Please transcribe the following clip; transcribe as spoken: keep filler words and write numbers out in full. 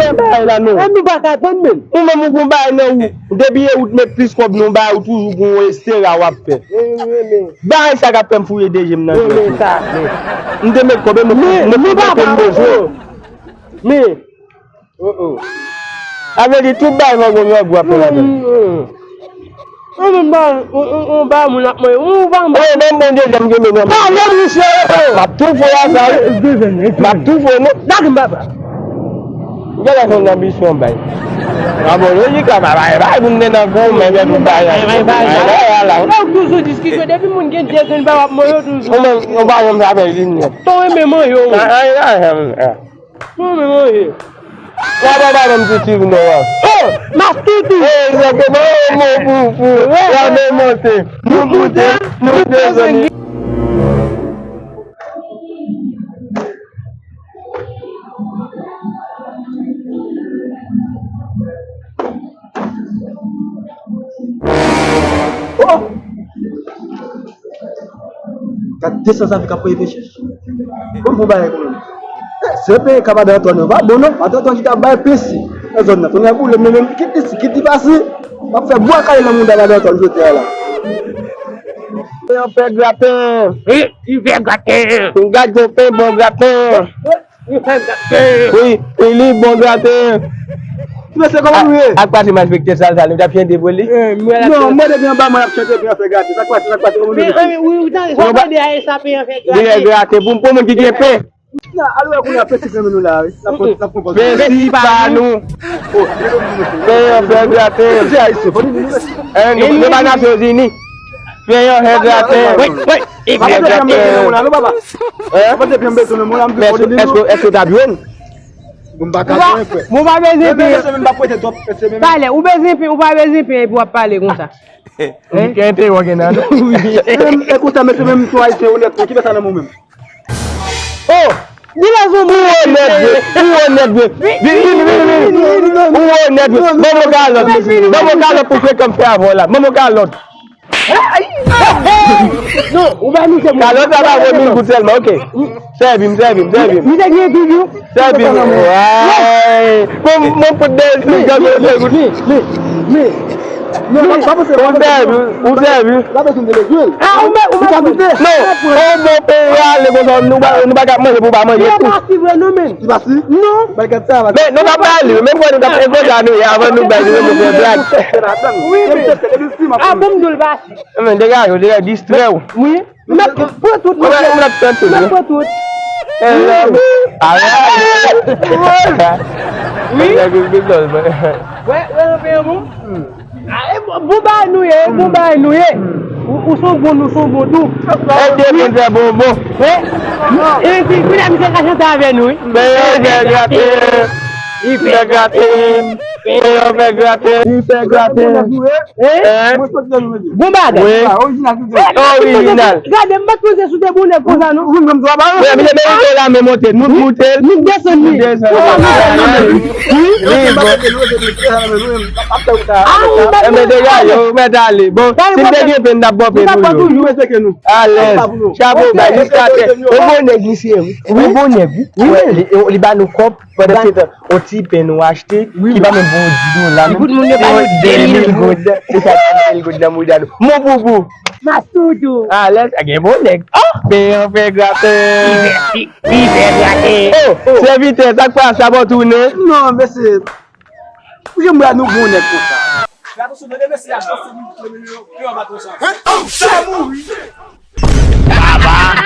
Fè bagay la non. E nou pa ka tann menm. Ou menm ou gon bagay nan ou. Depi e ou t met plis kòb nan yon bagay ou toujou gon estera w ap fè. Bagay sa k ap fè m fouye de je m nan dwèt mwen. M te met kòb e mwen mwen mete m bezwen. Men. Sa vle di tout bagay mango mango ap fè ladan. Ou menm ba, ou, ou, ou ba moun ap manje. Ou ba moun. Ou menm bon Dye janm gen menm. Pa lè misye. M ap tou fè a sa wi. M ap tou fè non. Lage m papa. Gade son anbisyon bay. A bon lojik la pa bay bay pou m te nan gou men men pou bay. Bay bay. Ou toujou diskisyon depi moun gen de grenn ba w ap manje toujou. Ou menm ou pa janm sa fè li nèt. Ton renmen manje ou menm. Ay ay ay. Mwen menm manje. Wa pa ba menm ti ti vin wa. Oh, mas toutou. Egzakteman, oh, mon foufou. Wa men monte. Nou koute, nou koute zanmi. Oh! Gad de san zafi k ap voye peche. Bon, bon bagay kanmenm. Eh, se peyi ka madan Antwàn yo pa bon non. Madan Antwàn ki t ap bay pesi nan zòn nan. Tonnè boule m, men menm kit li si kit li pase. M ap fè bwa kale nan mouda madan Antwàn jodi a la. Yon fè graten. Wi, li fè graten. Gad yon pen bon graten. Wi, wi, li bon graten. Mesye, kòman nou ye? Ak pati malfektè sal sa, nou t ap chante pou li? Non, mwen depi anba mwen ap chante pou yon fè graten. Sa k pase, sa k pase, kòman nou ye? Wi, wi, tande, sa tande a, e sa pou yon fè graten. Li fè graten pou, pou moun ki gen pen. Nan, alò, kounye a pesi k renmen nou la, wi. N ap konn, n ap konn. Pesi pa nou. Fè yon fè graten. Nou pa Nasyonzini. Fè yon fè graten. Wi, wi. Èske, èske, èske w t ap jwenn? Bon, m pa ka jwenn, frè. Bon, pa bezwen pen. Talè, ou bezwen pen, ou pa bezwen pen, epi w ap pale konsa. Ou gen entewòge nan. E konsa, mesye, menm sou Ayisyen onèt, ki fè sa nan mwen menm? Oh! Di lè zonbi. Ou onèt, vre. Ou onèt, vre. Vini, vini, vini, vini. Ou onèt, vre. Ban mwen kalòt. Ban mwen kalòt pou frekan m fè avè w la. Ban mwen kalòt. Non, ou bay misye mwen. Kalòt la pa vo mil goud sèlman, oke. Sèvi m, sèvi m, sèvi m. Misye gen tou, tou. Sèvi m. Way. Bon, mwen pot de sèvi m, sèvi m. Ou sèvi, ou sèvi. Ah, ou mèt, ou mèt. Non, on bon peyi ale konsa, nou pa, nou pa ka manje pou pa manje tou. Li pa si vre non, men. Li pa si? Non. Men nou pa pale, menm kwen nou t ap enkontre nou ye, avan nou bay, nou fè blag. Wi, men. Ah, bon, m di w l pa si. Men degaje w, degaje, distrè w. Wi. M ap pran tout, m ap pran tout. M ap pran tout. Wi. Wi. Wè, wè, wè, bon. Ah, e bon, bon bagay nou ye, bon bagay nou ye. Ou, ou son bon, nou son bon tou. Èske konn fè bonbon? Wi. E pi, pi la misye ka chante avè nou, wi. Fè yon fè graten. Li fè graten. Fè yon fè graten. Li fè graten. Hein? Bon bagay. Wi. Orijinal. Gade, m pa t panse sou te bon nèg konsa, non. Wi, men m merite la, men monte. Nou moute l. Nou desann li. Nou desann li. Wi, bon. Enben, degaje, ou mèt ale. Bon, si m te gen pen, m t ap bò pen pou yo. Alèz. Chapo ba, jiska tè. Ou bon nèg, misye, wi. Ou bon nèg, wi. Wi, li, li ba nou kòb. Pandan se tan, yon ti pen nou achte, ki pa menm pou yon dis dola menm. Kout moun yo ba nou de mil goud. Se sa, de mil goud nan mouda nou. Mon boubou. Mas toutou. Alèz, gen bon nèg. Oh, pen an fè graten. Li fè, li, li fè graten. Oh, sèvitè, sa k pase, sa bon tounen? Non, mesye. Pou yo mwen nou bon nèg konsa. Gade sou mwen, mesye, a chans se moun ki mwen yo, yo an baton sa. Sa mouri. Baba,